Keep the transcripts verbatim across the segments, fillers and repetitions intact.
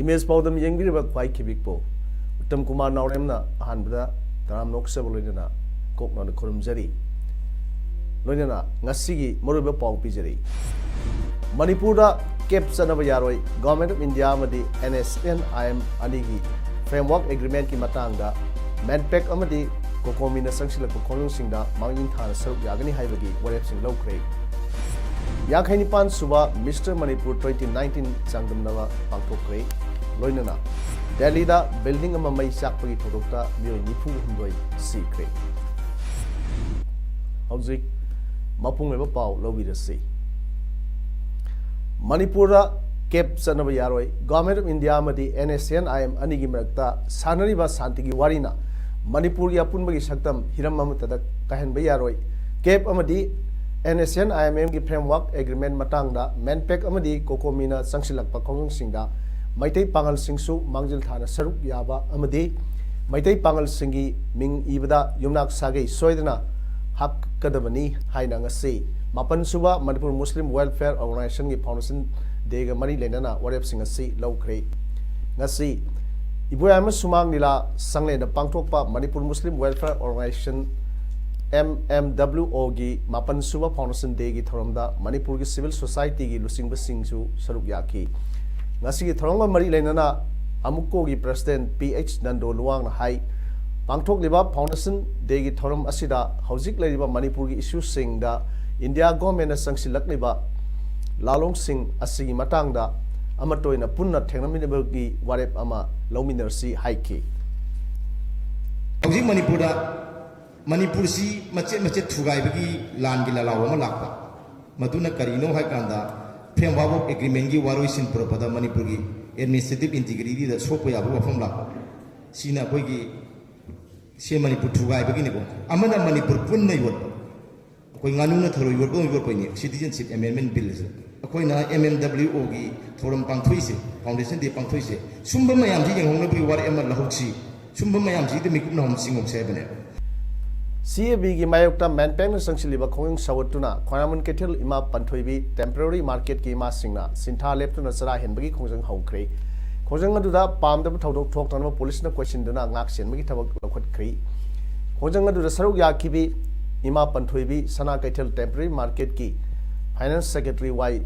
Image ꯄꯥꯎꯗꯝ ꯌꯦꯡꯕꯤꯔꯤꯕ ꯈ꯭ꯋꯥꯏ ꯈꯤꯕꯤꯛꯄꯨ ꯎꯠꯇꯝ ꯀꯨꯃꯥꯔ ꯅꯥꯎꯔꯦꯝꯅ ꯑꯍꯥꯟꯕꯗ ꯇꯔꯥꯝꯅ ꯑꯣꯛꯆꯕ ꯂꯣꯏꯅꯅ ꯀꯣꯛꯅꯅ ꯈꯨꯔꯨꯝꯖꯔꯤ꯫ ꯂꯣꯏꯅꯅ ꯉꯁꯤꯒꯤ ꯃꯔꯨꯑꯣꯏꯕ ꯄꯥꯎ ꯄꯤꯖꯔꯤ꯫ ꯃꯅꯤꯄꯨꯔꯗ ꯀꯦꯞ ꯆꯠꯅꯕ ꯌꯥꯔꯣꯏ, Government of India ꯑꯃꯗꯤ N S N I M ꯑꯅꯤꯒꯤ framework agreement ꯀꯤ ꯃꯇꯥꯡꯗ ꯃꯦꯟꯄꯦꯛ ꯑꯃꯗꯤ ꯀꯣꯀꯣꯃꯤꯅ ꯆꯪꯁꯤꯜꯂꯛꯄ ꯈꯣꯡꯖꯪꯁꯤꯡꯗ ꯃꯥꯡꯖꯤꯜ ꯊꯥꯅ ꯁꯔꯨꯛ ꯌꯥꯒꯅꯤ ꯍꯥꯏꯕꯒꯤ ꯋꯥꯔꯦꯞꯁꯤꯡ ꯂꯧꯈ꯭ꯔꯦ꯫ ꯌꯥꯡꯈꯩ ꯅꯤꯄꯥꯟ ꯁꯨꯕ Mister Manipur twenty nineteen ꯆꯥꯡꯗꯝꯅꯕ ꯄꯥꯡꯊꯣꯛꯈ꯭ꯔꯦ꯫ ꯂꯣꯏꯅꯅ ꯗꯦꯜꯂꯤꯗ building ꯑꯃ ꯃꯩ ꯆꯥꯛꯄꯒꯤ ꯊꯧꯗꯣꯛꯇ ꯃꯤꯑꯣꯏ ꯅꯤꯐꯨ ꯍꯨꯝꯗꯣꯏ ꯁꯤꯈ꯭ꯔꯦ꯫ ꯍꯧꯖꯤꯛ ꯃꯄꯨꯡ ꯑꯣꯏꯕ ꯄꯥꯎ ꯂꯧꯕꯤꯔꯁꯤ꯫ ꯃꯅꯤꯄꯨꯔꯗ ꯀꯦꯞ ꯆꯠꯅꯕ ꯌꯥꯔꯣꯏ꯫ Government of India ꯑꯃꯗꯤ N S N I M ꯑꯅꯤꯒꯤ ꯃꯔꯛꯇ ꯁꯥꯟꯅꯔꯤꯕ ꯁꯥꯟꯇꯤꯒꯤ ꯋꯥꯔꯤꯅ ꯃꯅꯤꯄꯨꯔꯒꯤ ꯑꯄꯨꯟꯕꯒꯤ ꯁꯛꯇꯝ ꯍꯤꯔꯝ ꯑꯃꯠꯇꯗ ꯀꯥꯏꯍꯟꯕ ꯌꯥꯔꯣꯏ꯫ ꯀꯦꯞ ꯑꯃꯗꯤ N S N I M ꯒꯤ framework agreement ꯃꯇꯥꯡꯗ ꯃꯦꯟꯄꯦꯛ ꯑꯃꯗꯤ ꯀꯣꯀꯣꯃꯤꯅ ꯆꯪꯁꯤꯜꯂꯛꯄ ꯈꯣꯡꯖꯪꯁꯤꯡꯗ ꯃꯩꯇꯩ ꯄꯥꯉꯜꯁꯤꯡꯁꯨ ꯃꯥꯡꯖꯤꯜ ꯊꯥꯅ ꯁꯔꯨꯛ ꯌꯥꯕ ꯑꯃꯗꯤ ꯃꯩꯇꯩ ꯄꯥꯉꯜꯁꯤꯡꯒꯤ ꯃꯤꯡ ꯏꯕꯗ ꯌꯨꯝꯅꯥꯛ ꯁꯥꯒꯩ ꯁꯣꯏꯗꯅ ꯍꯥꯞꯀꯗꯕꯅꯤ ꯍꯥꯏꯅ ꯉꯁꯤ ꯃꯥꯄꯟ ꯁꯨꯕ Manipur Muslim Welfare Organization ꯒꯤ Foundation Day ꯒ ꯃꯔꯤ ꯂꯩꯅꯅ ꯋꯥꯔꯦꯞꯁꯤꯡ ꯑꯁꯤ ꯂꯧꯈ꯭ꯔꯦ꯫ ꯉꯁꯤ ꯏꯕꯣꯌꯥꯏꯃ ꯁꯨꯃꯥꯡ ꯂꯤꯂꯥ ꯁꯪꯂꯦꯟꯗ ꯄꯥꯡꯊꯣꯛꯄ Manipur Muslim Welfare Organization, M M W O ꯒꯤ ꯃꯥꯄꯟ ꯁꯨꯕ Foundation Day ꯒꯤ ꯊꯧꯔꯝꯗ ꯃꯅꯤꯄꯨꯔꯒꯤ civil society ꯒꯤ ꯂꯨꯆꯤꯡꯕꯁꯤꯡꯁꯨ ꯁꯔꯨꯛ ꯌꯥꯈꯤ꯫ ꯉꯁꯤꯒꯤ ꯊꯧꯔꯝꯒ ꯃꯔꯤ ꯂꯩꯅꯅ ꯑꯃꯨꯛꯀꯣꯒꯤ President P H ꯅꯟꯗꯣ ꯂꯨꯋꯥꯡꯅ ꯍꯥꯏ, ꯄꯥꯡꯊꯣꯛꯂꯤꯕ Foundation Day ꯒꯤ ꯊꯧꯔꯝ ꯑꯁꯤꯗ ꯍꯧꯖꯤꯛ ꯂꯩꯔꯤꯕ ꯃꯅꯤꯄꯨꯔꯒꯤ issue ꯁꯤꯡꯗ India Government ꯅ ꯆꯪꯁꯤꯜꯂꯛꯂꯤꯕ ꯂꯥꯂꯣꯡꯁꯤꯡ ꯑꯁꯤꯒꯤ ꯃꯇꯥꯡꯗ ꯑꯃꯠꯇ ꯑꯣꯏꯅ ꯄꯨꯟꯅ ꯊꯦꯡꯅꯃꯤꯟꯅꯕꯒꯤ ꯋꯥꯔꯦꯞ ꯑꯃ ꯂꯧꯃꯤꯟꯅꯔꯁꯤ ꯍꯥꯏꯈꯤ꯫ ꯍꯧꯖꯤꯛ ꯃꯅꯤꯄꯨꯔꯗ, ꯃꯅꯤꯄꯨꯔꯁꯤ ꯃꯆꯦꯠ ꯃꯆꯦꯠ ꯊꯨꯒꯥꯏꯕꯒꯤ ꯂꯥꯟꯒꯤ ꯂꯥꯂꯥꯎ ꯑꯃ ꯂꯥꯛꯄ, ꯃꯗꯨꯅ ꯀꯔꯤꯅꯣ ꯍꯥꯏ ꯀꯥꯟꯗ, Framework of Agreementꯀꯤ ꯋꯥꯔꯣꯏꯁꯤꯟ ꯄꯨꯔꯛꯄꯗ ꯃꯅꯤꯄꯨꯔꯒꯤ administrative integrityꯗ ꯁꯣꯛꯄ ꯌꯥꯕ ꯋꯥꯐꯝ ꯂꯥꯛꯄ, ꯁꯤꯅ ꯑꯩꯈꯣꯏꯒꯤ ꯁꯤ ꯃꯅꯤꯄꯨꯔ ꯊꯨꯒꯥꯏꯕꯒꯤꯅꯤꯀꯣ꯫ ꯑꯃꯅ ꯃꯅꯤꯄꯨꯔ ꯄꯨꯟꯅ ꯌꯣꯠꯄ, ꯑꯩꯈꯣꯏ ꯉꯥꯅꯨꯅ ꯊꯔꯣꯏ ꯌꯣꯠꯄ ꯌꯣꯠꯄꯩꯅꯤ Citizenship Amendment Bill ꯑꯁꯤꯗ꯫ ꯑꯩꯈꯣꯏꯅ M M W Oꯒꯤ ꯊꯧꯔꯝ ꯄꯥꯡꯊꯣꯛꯏꯁꯦ, Foundation Day ꯄꯥꯡꯊꯣꯛꯏꯁꯦ, ꯁꯨꯝꯕ ꯃꯌꯥꯝꯁꯤ ꯌꯦꯡꯍꯧꯅꯕꯒꯤ ꯋꯥꯔꯦꯞ ꯑꯃ ꯂꯧꯍꯧꯁꯤ, ꯁꯨꯝꯕ ꯃꯌꯥꯝꯁꯤꯗ ꯃꯤꯀꯨꯞ ꯅꯍꯨꯝ ꯁꯤꯡꯉꯧꯁꯦ ꯍꯥꯏꯕꯅꯦ꯫ CABꯒꯤ ꯃꯥꯌꯣꯛꯇ ꯃꯦꯟꯄꯦꯛꯅ ꯆꯪꯁꯤꯜꯂꯤꯕ ꯈꯣꯡꯖꯪ ꯁꯧꯒꯠꯇꯨꯅ ꯈ꯭ꯋꯥꯏꯔꯥꯡꯕꯟ ꯀꯩꯊꯦꯜ ꯏꯃꯥ ꯄꯟꯊꯣꯏꯕꯤ temporary marketꯀꯤ ꯏꯃꯥꯁꯤꯡꯅ ꯁꯤꯟꯊꯥ ꯂꯦꯞꯇꯨꯅ ꯆꯔꯥ ꯍꯦꯟꯕꯒꯤ ꯈꯣꯡꯖꯪ ꯍꯧꯈ꯭ꯔꯦ꯫ ꯈꯣꯡꯖꯪ ꯑꯗꯨꯗ ꯄꯥꯝꯗꯕ ꯊꯧꯗꯣꯛ ꯊꯣꯛꯇꯅꯕ ꯄꯨꯂꯤꯁꯅ ꯀꯣꯏꯁꯤꯟꯗꯨꯅ ꯉꯥꯛ ꯁꯦꯟꯕꯒꯤ ꯊꯕꯛ ꯂꯧꯈꯠꯈ꯭ꯔꯤ꯫ ꯈꯣꯡꯖꯪ ꯑꯗꯨꯗ ꯁꯔꯨꯛ ꯌꯥꯈꯤꯕꯤ ꯏꯃꯥ ꯄꯟꯊꯣꯏꯕꯤ ꯁꯅꯥ ꯀꯩꯊꯦꯜ temporary marketꯀꯤ Finance Secretary ꯋꯥꯏ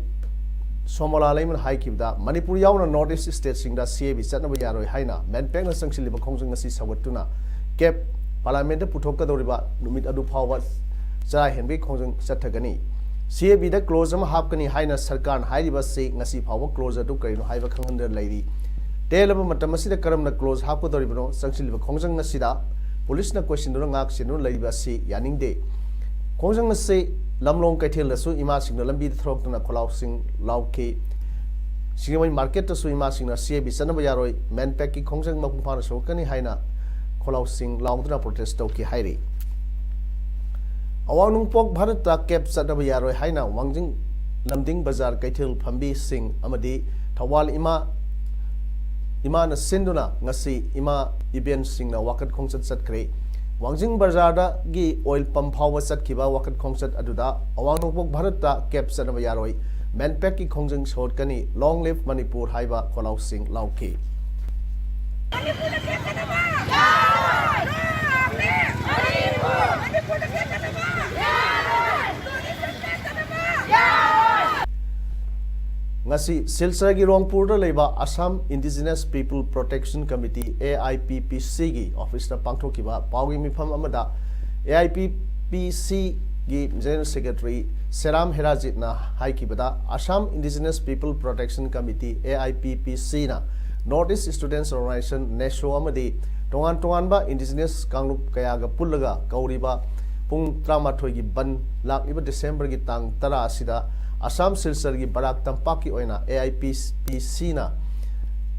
ꯁꯣꯃꯣꯂꯥ ꯂꯩꯃꯅ ꯍꯥꯏꯈꯤꯕꯗ, ꯃꯅꯤꯄꯨꯔ ꯌꯥꯎꯅ North East stateꯁꯤꯡꯗ CAB ꯆꯠꯅꯕ ꯌꯥꯔꯣꯏ ꯍꯥꯏꯅ ꯃꯦꯟꯄꯦꯛꯅ ꯆꯪꯁꯤꯜꯂꯤꯕ ꯈꯣꯡꯖꯪ ꯑꯁꯤ ꯁꯧꯒꯠꯇꯨꯅ ꯀꯦꯞ Parliamentꯇ ꯄꯨꯊꯣꯛꯀꯗꯧꯔꯤꯕ ꯅꯨꯃꯤꯠ ꯑꯗꯨ ꯐꯥꯎꯕ ꯆꯔꯥ ꯍꯦꯟꯕꯒꯤ ꯈꯣꯡꯖꯪ ꯆꯠꯊꯒꯅꯤ꯫ CABꯗ clause ꯑꯃ ꯍꯥꯞꯀꯅꯤ ꯍꯥꯏꯅ ꯁꯔꯀꯥꯔꯅ ꯍꯥꯏꯔꯤꯕ ꯑꯁꯤ ꯉꯁꯤ ꯐꯥꯎꯕ clause ꯑꯗꯨ ꯀꯔꯤꯅꯣ ꯍꯥꯏꯕ ꯈꯪꯍꯟꯗꯅ ꯂꯩꯔꯤ꯫ ꯇꯦꯜꯂꯕ ꯃꯇꯝ ꯑꯁꯤꯗ ꯀꯔꯝꯅ clause ꯍꯥꯞꯀꯗꯧꯔꯤꯕꯅꯣ? ꯆꯪꯁꯤꯜꯂꯤꯕ ꯈꯣꯡꯖꯪ ꯑꯁꯤꯗ ꯄꯨꯂꯤꯁꯅ ꯀꯣꯏꯁꯤꯟꯗꯨꯅ ꯉꯥꯛ ꯁꯦꯟꯗꯨꯅ ꯂꯩꯔꯤꯕ ꯑꯁꯤ ꯌꯥꯅꯤꯡꯗꯦ꯫ ꯈꯣꯡꯖꯪ ꯑꯁꯤ ꯂꯝꯂꯣꯡ ꯀꯩꯊꯦꯜꯗꯁꯨ ꯏꯃꯥꯁꯤꯡꯅ ꯂꯝꯕꯤꯗ ꯊꯣꯔꯛꯇꯨꯅ ꯈꯣꯜꯂꯥꯎꯁꯤꯡ ꯂꯥꯎꯈꯤ꯫ ꯁꯤꯡꯖꯃꯩ marketꯇꯁꯨ ꯏꯃꯥꯁꯤꯡꯅ CAB ꯆꯠꯅꯕ ꯌꯥꯔꯣꯏ, ꯃꯦꯟꯄꯦꯛꯀꯤ ꯈꯣꯡꯖꯪ ꯃꯄꯨꯡ ꯐꯥꯅ ꯁꯧꯒꯠꯀꯅꯤ ꯍꯥꯏꯅ ꯈꯣꯜꯂꯥꯎꯁꯤꯡ ꯂꯥꯎꯗꯨꯅ protest ꯇꯧꯈꯤ ꯍꯥꯏꯔꯤ꯫ ꯑꯋꯥꯡ ꯅꯣꯡꯄꯣꯛ ꯚꯥꯔꯠꯇ ꯀꯦꯞ ꯆꯠꯅꯕ ꯌꯥꯔꯣꯏ ꯍꯥꯏꯅ ꯋꯥꯡꯖꯤꯡ ꯂꯝꯗꯤꯡ ꯕꯖꯥꯔ ꯀꯩꯊꯦꯜ ꯐꯝꯕꯤꯁꯤꯡ ꯑꯃꯗꯤ ꯊꯧꯕꯥꯜ ꯏꯃꯥ ꯏꯃꯥꯅ ꯁꯤꯟꯗꯨꯅ ꯉꯁꯤ ꯏꯃꯥ ꯏꯕꯦꯟꯁꯤꯡꯅ ꯋꯥꯀꯠ ꯈꯣꯡꯆꯠ ꯆꯠꯈ꯭ꯔꯦ꯫ ꯋꯥꯡꯖꯤꯡ ꯕꯖꯥꯔꯗꯒꯤ oil pump ꯐꯥꯎꯕ ꯆꯠꯈꯤꯕ ꯋꯥꯀꯠ ꯈꯣꯡꯆꯠ ꯑꯗꯨꯗ ꯑꯋꯥꯡ ꯅꯣꯡꯄꯣꯛ ꯚꯥꯔꯠꯇ ꯀꯦꯞ ꯆꯠꯅꯕ ꯌꯥꯔꯣꯏ, ꯃꯦꯟꯄꯦꯛꯀꯤ ꯈꯣꯡꯖꯪ ꯁꯧꯒꯠꯀꯅꯤ, Long live Manipur ꯍꯥꯏꯕ ꯈꯣꯜꯂꯥꯎꯁꯤꯡ ꯂꯥꯎꯈꯤ꯫ ꯉꯁꯤ ꯁꯤꯜꯆꯔꯒꯤ ꯔꯣꯡꯄꯨꯔꯗ ꯂꯩꯕ Assam Indigenous People Protection Committee, AIPPCꯒꯤ officeꯇ ꯄꯥꯡꯊꯣꯛꯈꯤꯕ ꯄꯥꯎꯒꯤ ꯃꯤꯐꯝ ꯑꯃꯗ AIPPCꯒꯤ General Secretary ꯁꯦꯔꯥꯝ ꯍꯦꯔꯥꯖꯤꯠꯅ ꯍꯥꯏꯈꯤꯕꯗ, Assam Indigenous People Protection Committee, AIPPCꯅ North East Students Organization, NESO ꯑꯃꯗꯤ ꯇꯣꯉꯥꯟ ꯇꯣꯉꯥꯟꯕ indigenous ꯀꯥꯡꯂꯨꯞ ꯀꯌꯥꯒ ꯄꯨꯜꯂꯒ ꯀꯧꯔꯤꯕ ꯄꯨꯡ ꯇꯔꯥꯃꯥꯊꯣꯏꯒꯤ ꯕꯟ ꯂꯥꯛꯂꯤꯕ ꯗꯤꯁꯦꯝꯕꯔꯒꯤ ꯇꯥꯡ ꯇꯔꯥ ꯑꯁꯤꯗ ꯑꯁꯥꯝ ꯁꯤꯜꯆꯔꯒꯤ ꯕꯔꯥꯛ ꯇꯝꯄꯥꯛꯀꯤ ꯑꯣꯏꯅ A I P P Cꯅ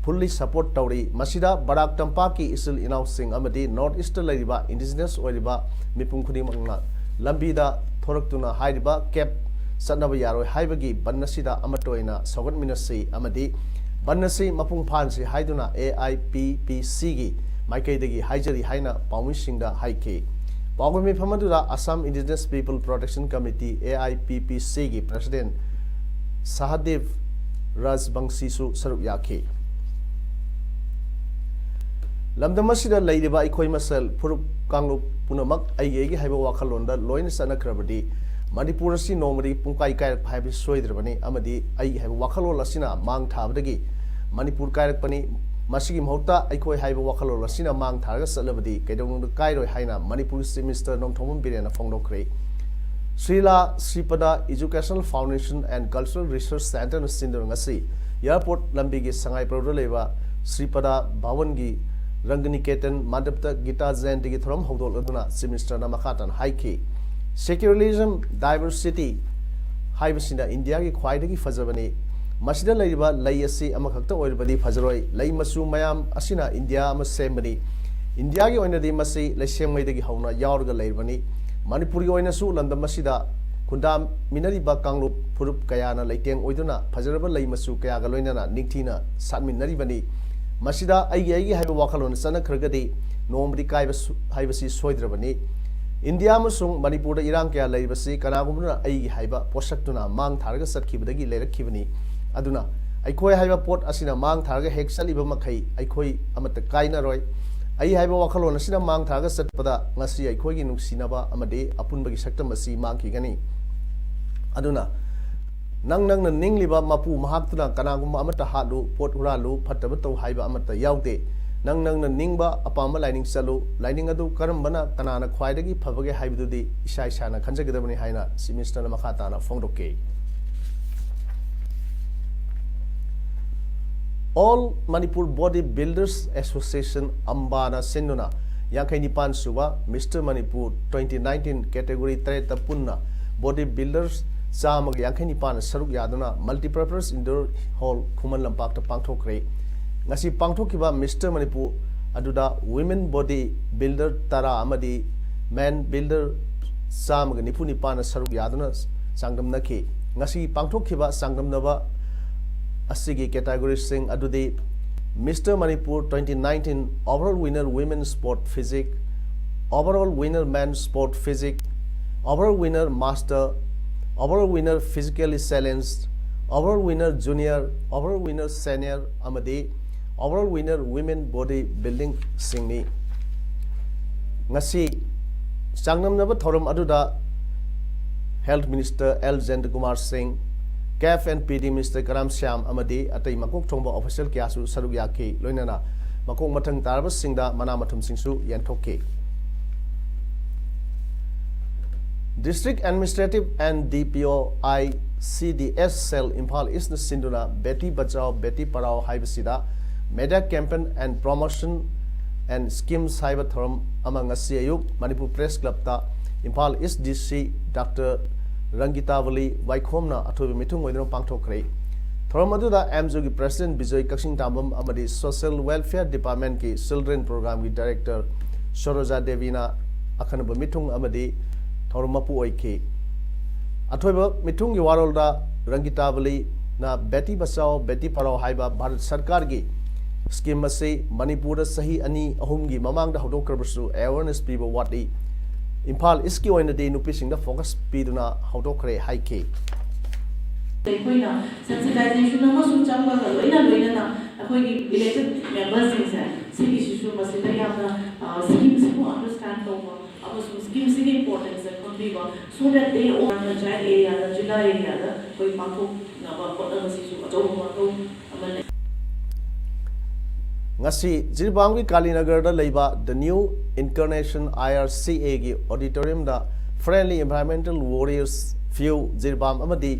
fully support ꯇꯧꯔꯤ꯫ ꯃꯁꯤꯗ ꯕꯔꯥꯛ ꯇꯝꯄꯥꯛꯀꯤ ꯏꯆꯤꯜ ꯏꯅꯥꯎꯁꯤꯡ ꯑꯃꯗꯤ North Eastꯇ ꯂꯩꯔꯤꯕ indigenous ꯑꯣꯏꯔꯤꯕ ꯃꯤꯄꯨꯝ ꯈꯨꯗꯤꯡꯃꯛꯅ ꯂꯝꯕꯤꯗ ꯊꯣꯔꯛꯇꯨꯅ ꯍꯥꯏꯔꯤꯕ ꯀꯦꯞ ꯆꯠꯅꯕ ꯌꯥꯔꯣꯏ ꯍꯥꯏꯕꯒꯤ ꯕꯟ ꯑꯁꯤꯗ ꯑꯃꯠꯇ ꯑꯣꯏꯅ ꯁꯧꯒꯠꯃꯤꯟꯅꯁꯤ ꯑꯃꯗꯤ ꯕꯟ ꯑꯁꯤ ꯃꯄꯨꯡ ꯐꯥꯍꯟꯁꯤ ꯍꯥꯏꯗꯨꯅ A I P P Cꯒꯤ ꯃꯥꯏꯀꯩꯗꯒꯤ ꯍꯥꯏꯖꯔꯤ ꯍꯥꯏꯅ ꯄꯥꯎꯃꯤꯁꯤꯡꯗ ꯍꯥꯏꯈꯤ꯫ ꯄꯥꯎꯒꯤ ꯃꯤꯐꯝ ꯑꯗꯨꯗ Assam Indigenous People Protection Committee, A I P P Cꯒꯤ president ꯁꯍꯗꯦꯕ ꯔꯥꯖꯕꯪꯁꯤꯁꯨ ꯁꯔꯨꯛ ꯌꯥꯈꯤ꯫ ꯂꯝꯗꯝ ꯑꯁꯤꯗ ꯂꯩꯔꯤꯕ ꯑꯩꯈꯣꯏ ꯃꯁꯦꯜ ꯐꯨꯔꯨꯞ ꯀꯥꯡꯂꯨꯞ ꯄꯨꯝꯅꯃꯛ ꯑꯩꯒꯤ ꯑꯩꯒꯤ ꯍꯥꯏꯕ ꯋꯥꯈꯜꯂꯣꯟꯗ ꯂꯣꯏꯅ ꯆꯠꯅꯈ꯭ꯔꯕꯗꯤ ꯃꯅꯤꯄꯨꯔ ꯑꯁꯤ ꯅꯣꯡꯃꯗꯤ ꯄꯨꯡꯀꯥꯏ ꯀꯥꯏꯔꯛꯄ ꯍꯥꯏꯕꯁꯤ ꯁꯣꯏꯗ꯭ꯔꯕꯅꯤ, ꯑꯃꯗꯤ ꯑꯩꯒꯤ ꯍꯥꯏꯕ ꯋꯥꯈꯜꯂꯣꯟ ꯑꯁꯤꯅ ꯃꯥꯡ ꯊꯥꯕꯗꯒꯤ ꯃꯅꯤꯄꯨꯔ ꯀꯥꯏꯔꯛꯄꯅꯤ꯫ ꯃꯁꯤꯒꯤ ꯃꯍꯨꯠꯇ ꯑꯩꯈꯣꯏ ꯍꯥꯏꯕ ꯋꯥꯈꯜꯂꯣꯟ ꯑꯁꯤꯅ ꯃꯥꯡ ꯊꯥꯔꯒ ꯆꯠꯂꯕꯗꯤ ꯀꯩꯗꯧꯅꯨꯡꯗ ꯀꯥꯏꯔꯣꯏ ꯍꯥꯏꯅ ꯃꯅꯤꯄꯨꯔꯒꯤ Chief Minister Nongthombam ꯕꯤꯔꯦꯟꯅ ꯐꯣꯡꯗꯣꯛꯈ꯭ꯔꯦ꯫ ꯁ꯭ꯔꯤꯂꯥ ꯁ꯭ꯔꯤꯄꯗ Educational Foundation and Cultural Research Centreꯅ ꯁꯤꯟꯗꯨꯅ ꯉꯁꯤ airport ꯂꯝꯕꯤꯒꯤ ꯁꯉꯥꯏ ꯄ꯭ꯔꯧꯗ ꯂꯩꯕ ꯁ꯭ꯔꯤꯄꯗ ꯚꯋꯟꯒꯤ ꯔꯪꯒꯅꯤꯀꯦꯇꯟ ꯃꯟꯗꯞꯇ ꯒꯤꯇꯥ ꯖꯌꯟꯇꯤꯒꯤ ꯊꯧꯔꯝ ꯍꯧꯗꯣꯛꯂꯗꯨꯅ Chief Ministerꯅ ꯃꯈꯥ ꯇꯥꯅ ꯍꯥꯏꯈꯤ, Secularism, diversity ꯍꯥꯏꯕꯁꯤꯅ ꯏꯟꯗꯤꯌꯥꯒꯤ ꯈ꯭ꯋꯥꯏꯗꯒꯤ ꯐꯖꯕꯅꯤ꯫ ꯃꯁꯤꯗ ꯂꯩꯔꯤꯕ ꯂꯩ ꯑꯁꯤ ꯑꯃꯈꯛꯇ ꯑꯣꯏꯔꯕꯗꯤ ꯐꯖꯔꯣꯏ꯫ ꯂꯩ ꯃꯆꯨ ꯃꯌꯥꯝ ꯑꯁꯤꯅ ꯏꯟꯗꯤꯌꯥ ꯑꯃ ꯁꯦꯝꯕꯅꯤ꯫ ꯏꯟꯗꯤꯌꯥꯒꯤ ꯑꯣꯏꯅꯗꯤ ꯃꯁꯤ ꯂꯩꯁꯦꯝꯉꯩꯗꯒꯤ ꯍꯧꯅ ꯌꯥꯎꯔꯒ ꯂꯩꯔꯕꯅꯤ꯫ ꯃꯅꯤꯄꯨꯔꯒꯤ ꯑꯣꯏꯅꯁꯨ ꯂꯝꯗꯝ ꯑꯁꯤꯗ ꯈꯨꯟꯗꯥꯃꯤꯟꯅꯔꯤꯕ ꯀꯥꯡꯂꯨꯞ ꯐꯨꯔꯨꯞ ꯀꯌꯥꯅ ꯂꯩꯇꯦꯡ ꯑꯣꯏꯗꯨꯅ ꯐꯖꯔꯕ ꯂꯩ ꯃꯆꯨ ꯀꯌꯥꯒ ꯂꯣꯏꯅꯅ ꯅꯤꯡꯊꯤꯅ ꯁꯥꯠꯃꯤꯟꯅꯔꯤꯕꯅꯤ꯫ ꯃꯁꯤꯗ ꯑꯩꯒꯤ ꯑꯩꯒꯤ ꯍꯥꯏꯕ ꯋꯥꯈꯜꯂꯣꯟ ꯆꯠꯅꯈ꯭ꯔꯒꯗꯤ ꯅꯣꯡꯃꯗꯤ ꯀꯥꯏꯕ ꯁꯨ-, ꯍꯥꯏꯕꯁꯤ ꯁꯣꯏꯗ꯭ꯔꯕꯅꯤ꯫ ꯏꯟꯗꯤꯌꯥ ꯑꯃꯁꯨꯡ ꯃꯅꯤꯄꯨꯔꯗ ꯏꯔꯥꯡ ꯀꯌꯥ ꯂꯩꯔꯤꯕꯁꯤ ꯀꯅꯥꯒꯨꯝꯕꯅ ꯑꯩꯒꯤ ꯍꯥꯏꯕ ꯄꯣꯠꯁꯛꯇꯨꯅ ꯃꯥꯡ ꯊꯥꯔꯒ ꯆꯠꯈꯤꯕꯗꯒꯤ ꯂꯩꯔꯛꯈꯤꯕꯅꯤ꯫ ꯑꯗꯨꯅ ꯑꯩꯈꯣꯏ ꯍꯥꯏꯕ ꯄꯣꯠ ꯑꯁꯤꯅ ꯃꯥꯡ ꯊꯥꯔꯒ ꯍꯦꯛ ꯆꯠꯂꯤꯕ ꯃꯈꯩ ꯑꯩꯈꯣꯏ ꯑꯃꯠꯇ ꯀꯥꯏꯅꯔꯣꯏ꯫ ꯑꯩ ꯍꯥꯏꯕ ꯋꯥꯈꯜꯂꯣꯟ ꯑꯁꯤꯅ ꯃꯥꯡ ꯊꯥꯔꯒ ꯆꯠꯄꯗ ꯉꯁꯤ ꯑꯩꯈꯣꯏꯒꯤ ꯅꯨꯡꯁꯤꯅꯕ ꯑꯃꯗꯤ ꯑꯄꯨꯟꯕꯒꯤ ꯁꯛꯇꯝ ꯑꯁꯤ ꯃꯥꯡꯈꯤꯒꯅꯤ꯫ ꯑꯗꯨꯅ ꯅꯪ ꯅꯪꯅ ꯅꯤꯡꯂꯤꯕ ꯃꯄꯨ ꯃꯍꯥꯛꯇꯨꯅ ꯀꯅꯥꯒꯨꯝꯕ ꯑꯃꯠꯇ ꯍꯥꯠꯂꯨ, ꯄꯣꯠ ꯍꯨꯔꯥꯜꯂꯨ, ꯐꯠꯇꯕ ꯇꯧ ꯍꯥꯏꯕ ꯑꯃꯠꯇ ꯌꯥꯎꯗꯦ꯫ ꯅꯪ ꯅꯪꯅ ꯅꯤꯡꯕ ꯑꯄꯥꯝꯕ ꯂꯥꯏꯅꯤꯡ ꯆꯠꯂꯨ꯫ ꯂꯥꯏꯅꯤꯡ ꯑꯗꯨ ꯀꯔꯝꯕꯅ ꯀꯅꯥꯅ ꯈ꯭ꯋꯥꯏꯗꯒꯤ ꯐꯕꯒꯦ ꯍꯥꯏꯕꯗꯨꯗꯤ ꯏꯁꯥ ꯏꯁꯥꯅ ꯈꯟꯖꯒꯗꯕꯅꯤ ꯍꯥꯏꯅ Chief Ministerꯅ ꯃꯈꯥ ꯇꯥꯅ ꯐꯣꯡꯗꯣꯛꯈꯤ꯫ All Manipur Body Builders Association, ꯑꯝꯕꯥꯅ ꯁꯤꯟꯗꯨꯅ ꯌꯥꯡꯈꯩ ꯅꯤꯄꯥꯟ ꯁꯨꯕ Mister Manipur twenty nineteen category ꯇꯔꯦꯠꯇ ꯄꯨꯟꯅ body builders ꯆꯥꯝꯃꯒ ꯌꯥꯡꯈꯩ ꯅꯤꯄꯥꯟꯅ ꯁꯔꯨꯛ ꯌꯥꯗꯨꯅ multipurpose indoor hall ꯈꯨꯃꯟ ꯂꯝꯄꯥꯛꯇ ꯄꯥꯡꯊꯣꯛꯈ꯭ꯔꯦ꯫ ꯉꯁꯤ ꯄꯥꯡꯊꯣꯛꯈꯤꯕ Mister Manipur ꯑꯗꯨꯗ women body builder ꯇꯔꯥ ꯑꯃꯗꯤ men builder ꯆꯥꯝꯃꯒ ꯅꯤꯐꯨ ꯅꯤꯄꯥꯟꯅ ꯁꯔꯨꯛ ꯌꯥꯗꯨꯅ ꯆꯥꯡꯗꯝꯅꯈꯤ꯫ ꯉꯁꯤ ꯄꯥꯡꯊꯣꯛꯈꯤꯕ ꯆꯥꯡꯗꯝꯅꯕ ꯑꯁꯤꯒꯤ categoryꯁꯤꯡ ꯑꯗꯨꯗꯤ Mister Manipur twenty nineteen overall winner women sport physique, overall winner men sport physique, overall winner master, overall winner physically challenged, overall winner junior, overall winner senior ꯑꯃꯗꯤ overall winner women body buildingꯁꯤꯡꯅꯤ꯫ ꯉꯁꯤ ꯆꯥꯡꯗꯝꯅꯕ ꯊꯧꯔꯝ ꯑꯗꯨꯗ Health Minister L Jayantakumar Singh, CAF and PD Minister Karam Shyam ꯑꯃꯗꯤ ꯑꯇꯩ ꯃꯀꯣꯛ ꯊꯣꯡꯕ official ꯀꯌꯥꯁꯨ ꯁꯔꯨꯛ ꯌꯥꯈꯤ꯫ ꯂꯣꯏꯅꯅ ꯃꯀꯣꯛ ꯃꯊꯪ ꯇꯥꯔꯕꯁꯤꯡꯗ ꯃꯅꯥ ꯃꯊꯨꯝꯁꯤꯡꯁꯨ ꯌꯦꯟꯊꯣꯛꯈꯤ꯫ District Administrative and D P O I C D S cell Imphal ꯏꯁꯅ ꯁꯤꯟꯗꯨꯅ Beti Bachao Beti Padhao ꯍꯥꯏꯕꯁꯤꯗ media campaign and promotion and schemes ꯍꯥꯏꯕ ꯊꯧꯔꯝ ꯑꯃ ꯉꯁꯤ ꯑꯌꯨꯛ ꯃꯅꯤꯄꯨꯔ Press Clubꯇ ꯏꯝꯐꯥꯜ ꯏꯁ DC Doctor ꯔꯪꯒꯤꯇꯥꯕꯂꯤ ꯋꯥꯏꯈꯣꯝꯅ ꯑꯊꯣꯏꯕ ꯃꯤꯊꯨꯡ ꯑꯣꯏꯗꯨꯅ ꯄꯥꯡꯊꯣꯛꯈ꯭ꯔꯦ꯫ ꯊꯧꯔꯝ ꯑꯗꯨꯗ ꯑꯦꯝꯖꯨꯒꯤ President ꯕꯤꯖꯣꯏ ꯀꯛꯆꯤꯡ ꯇꯥꯝꯕꯝ ꯑꯃꯗꯤ Social Welfare Departmentꯀꯤ Children Programꯒꯤ Director ꯁꯣꯔꯣꯖꯥ ꯗꯦꯕꯤꯅ ꯑꯈꯟꯅꯕ ꯃꯤꯊꯨꯡ ꯑꯃꯗꯤ ꯊꯧꯔꯝ ꯃꯄꯨ ꯑꯣꯏꯈꯤ꯫ ꯑꯊꯣꯏꯕ ꯃꯤꯊꯨꯡꯒꯤ ꯋꯥꯔꯣꯜꯗ ꯔꯪꯒꯤꯇꯥꯕꯂꯤꯅ Beti Bachao Beti Padhao ꯍꯥꯏꯕ ꯚꯥꯔꯠ ꯁꯔꯀꯥꯔꯒꯤ scheme ꯑꯁꯤ ꯃꯅꯤꯄꯨꯔꯗ ꯆꯍꯤ ꯑꯅꯤ ꯑꯍꯨꯝꯒꯤ ꯃꯃꯥꯡꯗ ꯍꯧꯗꯣꯛꯈ꯭ꯔꯕꯁꯨ awareness ꯄꯤꯕ ꯋꯥꯠꯂꯤ꯫ ꯏꯝꯐꯥꯜ ꯏꯁꯀꯤ ꯑꯣꯏꯅꯗꯤ ꯅꯨꯄꯤꯁꯤꯡꯗ focus ꯄꯤꯗꯨꯅ ꯍꯧꯗꯣꯛꯈ꯭ꯔꯦ ꯍꯥꯏꯈꯤ꯫ ꯑꯩꯈꯣꯏꯅ sensitization ꯑꯃꯁꯨ ꯆꯪꯕꯒ ꯂꯣꯏꯅ ꯂꯣꯏꯅꯅ ꯑꯩꯈꯣꯏꯒꯤ elected memberꯁꯤꯡꯁꯦ ꯁꯤꯒꯤꯁꯤꯁꯨ ꯃꯁꯤꯗ ꯌꯥꯝꯅ schemeꯁꯤꯕꯨ understand ꯇꯧꯕ ꯑꯃꯁꯨꯡ schemeꯁꯤꯒꯤ importanceꯁꯦ ꯈꯪꯕꯤꯕ, so that they all panchayat areaꯗ, ꯖꯤꯂꯥ areaꯗ ꯑꯩꯈꯣꯏ ꯄꯥꯡꯊꯣꯛꯅꯕ ꯍꯣꯠꯅꯕꯁꯤꯁꯨ ꯑꯆꯧꯕ ꯃꯊꯧ ꯑꯃ ꯂꯩ꯫ ꯉꯁꯤ ꯖꯤꯔꯤꯕꯥꯝꯒꯤ ꯀꯥꯂꯤꯅꯒꯔꯗ ꯂꯩꯕ The New Incarnation IRCAꯒꯤ auditoriumꯗ Friendly Environmental Warriors Few Jiribam ꯑꯃꯗꯤ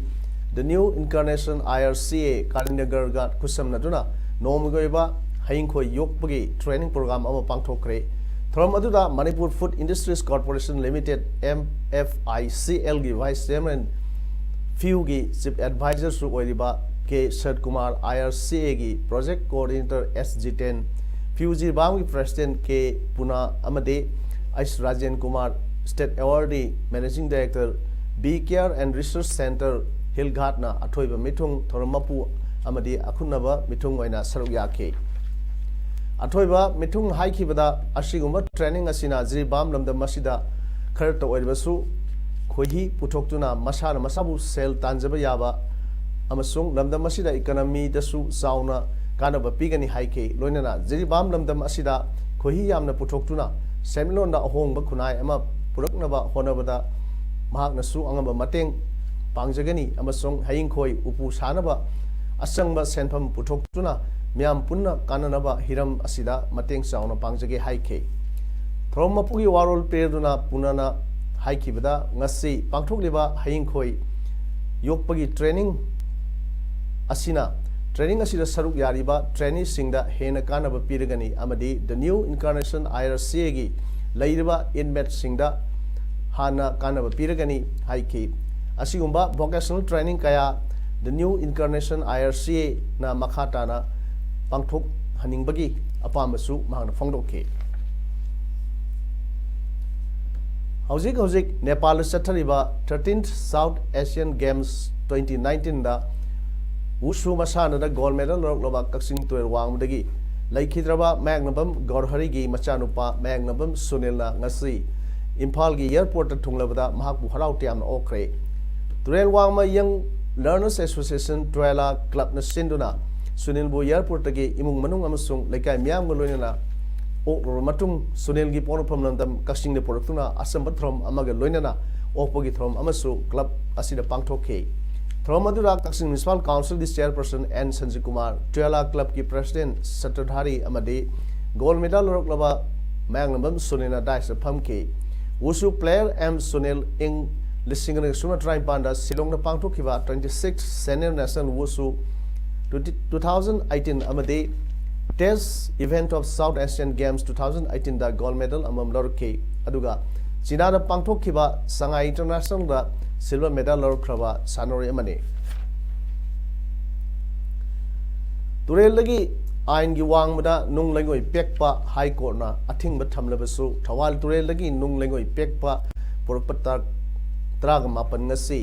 The New Incarnation IRCA ꯀꯥꯂꯤꯅꯒꯔꯒ ꯈꯨꯠꯁꯝꯅꯗꯨꯅ ꯅꯣꯡꯃꯒꯤ ꯑꯣꯏꯕ ꯍꯌꯤꯡꯈꯣꯏ ꯌꯣꯛꯄꯒꯤ training program ꯑꯃ ꯄꯥꯡꯊꯣꯛꯈ꯭ꯔꯦ꯫ ꯊꯧꯔꯝ ꯑꯗꯨꯗ Manipur Food Industries Corporation Limited, MFICLꯒꯤ Vice Chairman ꯐꯤꯌꯨꯒꯤ ꯆꯤꯐ ꯑꯦꯗꯚꯥꯏꯖꯔꯁꯨ ꯑꯣꯏꯔꯤꯕ K Sarat Kumar, I R C ꯑꯦꯒꯤ ꯄ꯭ꯔꯣꯖꯦꯛ ꯀꯣꯑꯣꯔꯗꯤꯅꯦꯇꯔ ꯑꯦꯁ ꯖꯤꯇꯦꯟ, ꯐꯤꯌꯨ ꯖꯤꯔꯤꯕꯥꯝꯒꯤ ꯄ꯭ꯔꯦꯁꯤꯗꯦꯟꯠ ꯀꯦ ꯄꯨꯅꯥ ꯑꯃꯗꯤ H Rajen Kumar, state awardee managing director, B care and resource centre, hill ꯘꯥꯠꯅ ꯑꯊꯣꯏꯕ ꯃꯤꯊꯨꯡ, ꯊꯧꯔꯝ ꯃꯄꯨ ꯑꯃꯗꯤ ꯑꯈꯟꯅꯕ ꯃꯤꯊꯨꯡ ꯑꯣꯏꯅ ꯁꯔꯨꯛ ꯌꯥꯈꯤ꯫ ꯑꯊꯣꯏꯕ ꯃꯤꯊꯨꯡ ꯍꯥꯏꯈꯤꯕꯗ, ꯑꯁꯤꯒꯨꯝꯕ ꯇ꯭ꯔꯦꯅꯤꯡ ꯑꯁꯤꯅ ꯖꯤꯔꯤꯕꯥꯝ ꯂꯝꯗꯝ ꯑꯁꯤꯗ ꯈꯔꯇ ꯑꯣꯏꯔꯕꯁꯨ ꯈꯣꯏꯍꯤ ꯄꯨꯊꯣꯛꯇꯨꯅ ꯃꯁꯥꯅ ꯃꯁꯥꯕꯨ ꯁꯦꯜ ꯇꯥꯟꯖꯕ ꯌꯥꯕ ꯑꯃꯁꯨꯡ ꯂꯝꯗꯝ ꯑꯁꯤꯗ ꯏꯀꯣꯅꯣꯃꯤꯗꯁꯨ ꯆꯥꯎꯅ ꯀꯥꯟꯅꯕ ꯄꯤꯒꯅꯤ ꯍꯥꯏꯈꯤ꯫ ꯂꯣꯏꯅꯅ ꯖꯤꯔꯤꯕꯥꯝ ꯂꯝꯗꯝ ꯑꯁꯤꯗ ꯈꯣꯏꯍꯤ ꯌꯥꯝꯅ ꯄꯨꯊꯣꯛꯇꯨꯅ ꯁꯦꯟꯃꯤꯠꯂꯣꯟꯗ ꯑꯍꯣꯡꯕ ꯈꯨꯟꯅꯥꯏ ꯑꯃ ꯄꯨꯔꯛꯅꯕ ꯍꯣꯠꯅꯕꯗ ꯃꯍꯥꯛꯅꯁꯨ ꯑꯉꯝꯕ ꯃꯇꯦꯡ ꯄꯥꯡꯖꯒꯅꯤ ꯑꯃꯁꯨꯡ ꯍꯌꯤꯡꯈꯣꯏ ꯎꯄꯨ ꯁꯥꯅꯕ ꯑꯆꯪꯕ ꯁꯦꯟꯐꯝ ꯄꯨꯊꯣꯛꯇꯨꯅ ꯃꯤꯌꯥꯝ ꯄꯨꯟꯅ ꯀꯥꯟꯅꯅꯕ ꯍꯤꯔꯝ ꯑꯁꯤꯗ ꯃꯇꯦꯡ ꯆꯥꯎꯅ ꯄꯥꯡꯖꯒꯦ ꯍꯥꯏꯈꯤ꯫ ꯊꯧꯔꯝ ꯃꯄꯨꯒꯤ ꯋꯥꯔꯣꯜ ꯄꯤꯔꯗꯨꯅ ꯄꯨꯅꯥꯅ ꯍꯥꯏꯈꯤꯕꯗ, ꯉꯁꯤ ꯄꯥꯡꯊꯣꯛꯂꯤꯕ ꯍꯌꯤꯡꯈꯣꯏ ꯌꯣꯛꯄꯒꯤ ꯇ꯭ꯔꯦꯅꯤꯡ ꯑꯁꯤꯅ, ꯇ꯭ꯔꯦꯅꯤꯡ ꯑꯁꯤꯗ ꯁꯔꯨꯛ ꯌꯥꯔꯤꯕ ꯇ꯭ꯔꯦꯅꯤꯁꯤꯡꯗ ꯍꯦꯟꯅ ꯀꯥꯟꯅꯕ ꯄꯤꯔꯒꯅꯤ ꯑꯃꯗꯤ The New Incarnation I R C A ꯒꯤ ꯂꯩꯔꯤꯕ ꯏꯟꯃꯦꯠꯁꯤꯡꯗ ꯍꯥꯟꯅ ꯀꯥꯟꯅꯕ ꯄꯤꯔꯒꯅꯤ ꯍꯥꯏꯈꯤ꯫ ꯑꯁꯤꯒꯨꯝꯕ ꯚꯣꯀꯦꯁꯅꯦꯜ ꯇ꯭ꯔꯦꯅꯤꯡ ꯀꯌꯥ The New Incarnation I R C A ꯅ ꯃꯈꯥ ꯇꯥꯅ ꯄꯥꯡꯊꯣꯛꯍꯟꯅꯤꯡꯕꯒꯤ ꯑꯄꯥꯝꯕꯁꯨ ꯃꯍꯥꯛꯅ ꯐꯣꯡꯗꯣꯛꯈꯤ꯫ ꯍꯧꯖꯤꯛ ꯍꯧꯖꯤꯛ ꯅꯦꯄꯥꯜꯗ ꯆꯠꯊꯔꯤꯕ thirteenth South Asian Games twenty nineteen ꯗ ꯋꯨꯁꯨ ꯃꯁꯥꯟꯅꯗ ꯒꯣꯜ ꯃꯦꯗꯜ ꯂꯧꯔꯛꯂꯕ ꯀꯛꯆꯤꯡ ꯇꯨꯔꯦꯜ ꯋꯥꯡꯃꯗꯒꯤ ꯂꯩꯈꯤꯗ꯭ꯔꯕ ꯃꯌꯥꯡꯂꯝꯕꯝ ꯒꯧꯔꯍꯔꯤꯒꯤ ꯃꯆꯥꯅꯨꯄꯥ ꯃꯌꯥꯡꯂꯝꯕꯝ ꯁꯨꯅꯤꯜꯅ ꯉꯁꯤ ꯏꯝꯐꯥꯜꯒꯤ ꯑꯦꯌꯔꯄꯣꯔꯠꯇ ꯊꯨꯡꯂꯕꯗ ꯃꯍꯥꯛꯄꯨ ꯍꯔꯥꯎ ꯇꯌꯥꯝꯅ ꯑꯣꯛꯈ꯭ꯔꯦ꯫ ꯇꯨꯔꯦꯜ ꯋꯥꯡꯃ Young Learners Association ꯇ꯭ꯔꯦꯂꯥ ꯀ꯭ꯂꯕꯅ ꯁꯤꯟꯗꯨꯅ ꯁꯨꯅꯤꯜꯕꯨ ꯑꯦꯌꯔꯄꯣꯔꯠꯇꯒꯤ ꯏꯃꯨꯡ ꯃꯅꯨꯡ ꯑꯃꯁꯨꯡ ꯂꯩꯀꯥꯏ ꯃꯤꯌꯥꯝꯒ ꯂꯣꯏꯅꯅ ꯑꯣꯛꯂꯕ ꯃꯇꯨꯡ, ꯁꯨꯅꯤꯜꯒꯤ ꯄꯣꯛꯅꯐꯝ ꯂꯝꯗꯝ ꯀꯛꯆꯤꯡꯗ ꯄꯨꯔꯛꯇꯨꯅ ꯑꯆꯝꯕ ꯊꯧꯔꯝ ꯑꯃꯒ ꯂꯣꯏꯅꯅ ꯑꯣꯛꯄꯒꯤ ꯊꯧꯔꯝ ꯑꯃꯁꯨ ꯀ꯭ꯂꯕ ꯑꯁꯤꯗ ꯄꯥꯡꯊꯣꯛꯈꯤ꯫ ꯊꯧꯔꯝ ꯑꯗꯨꯗ ꯀꯛꯆꯤꯡ ꯃ꯭ꯌꯨꯅꯤꯁꯤꯄꯥꯜ ꯀꯥꯎꯟꯁꯤꯜꯒꯤ ꯆꯦꯌꯔꯄꯔꯁꯟ ꯑꯦꯟ ꯁꯟꯖꯤꯀꯨꯃꯥꯔ, ꯇ꯭ꯔꯦꯂꯥ ꯀ꯭ꯂꯕꯀꯤ ꯄ꯭ꯔꯦꯁꯤꯗꯦꯟꯠ ꯁꯇ꯭ꯔꯙꯥꯔꯤ ꯑꯃꯗꯤ ꯒꯣꯜ ꯃꯦꯗꯜ ꯂꯧꯔꯛꯂꯕ ꯃꯌꯥꯡꯂꯝꯕꯝ ꯁꯨꯅꯤꯜꯅ ꯗꯥꯏꯁꯇ ꯐꯝꯈꯤ꯫ ꯋꯨꯁꯨ ꯄ꯭ꯂꯦꯌꯔ ꯑꯦꯝ ꯁꯨꯅꯤꯜ ꯏꯪ ꯂꯤꯁꯤꯡ ꯑꯅꯤꯒ ꯁꯨꯞꯅ ꯇꯔꯥꯅꯤꯄꯥꯟꯗ ꯁꯤꯂꯣꯡꯗ ꯄꯥꯡꯊꯣꯛꯈꯤꯕ twenty sixth Senior National Wushu two thousand eighteen ꯑꯃꯗꯤ Test Event of South Asian Games two thousand eighteen the gold medal ꯑꯃꯃꯝ ꯂꯧꯔꯛꯈꯤ꯫ ꯑꯗꯨꯒ ꯆꯤꯅꯥꯗ ꯄꯥꯡꯊꯣꯛꯈꯤꯕ ꯁꯉꯥꯏ ꯏꯟꯇꯔꯅꯦꯁꯅꯦꯜꯗ ꯁꯤꯜꯚꯔ ꯃꯦꯗꯜ ꯂꯧꯔꯛꯈ꯭ꯔꯕ ꯁꯥꯟꯅꯔꯣꯏ ꯑꯃꯅꯤ꯫ ꯇꯨꯔꯦꯜꯗꯒꯤ ꯑꯥꯏꯟꯒꯤ ꯋꯥꯡꯃꯗ ꯅꯨꯡ ꯂꯩꯉꯣꯏ ꯄꯦꯛꯄ ꯍꯥꯏ ꯀꯣꯔꯠꯅ ꯑꯊꯤꯡꯕ ꯊꯝꯂꯕꯁꯨ, ꯊꯧꯕꯥꯜ ꯇꯨꯔꯦꯜꯗꯒꯤ ꯅꯨꯡ ꯂꯩꯉꯣꯏ ꯄꯦꯛꯄ ꯄꯨꯔꯛꯄ ꯇꯥꯡ ꯇꯔꯥꯒ ꯃꯥꯄꯟ ꯉꯁꯤ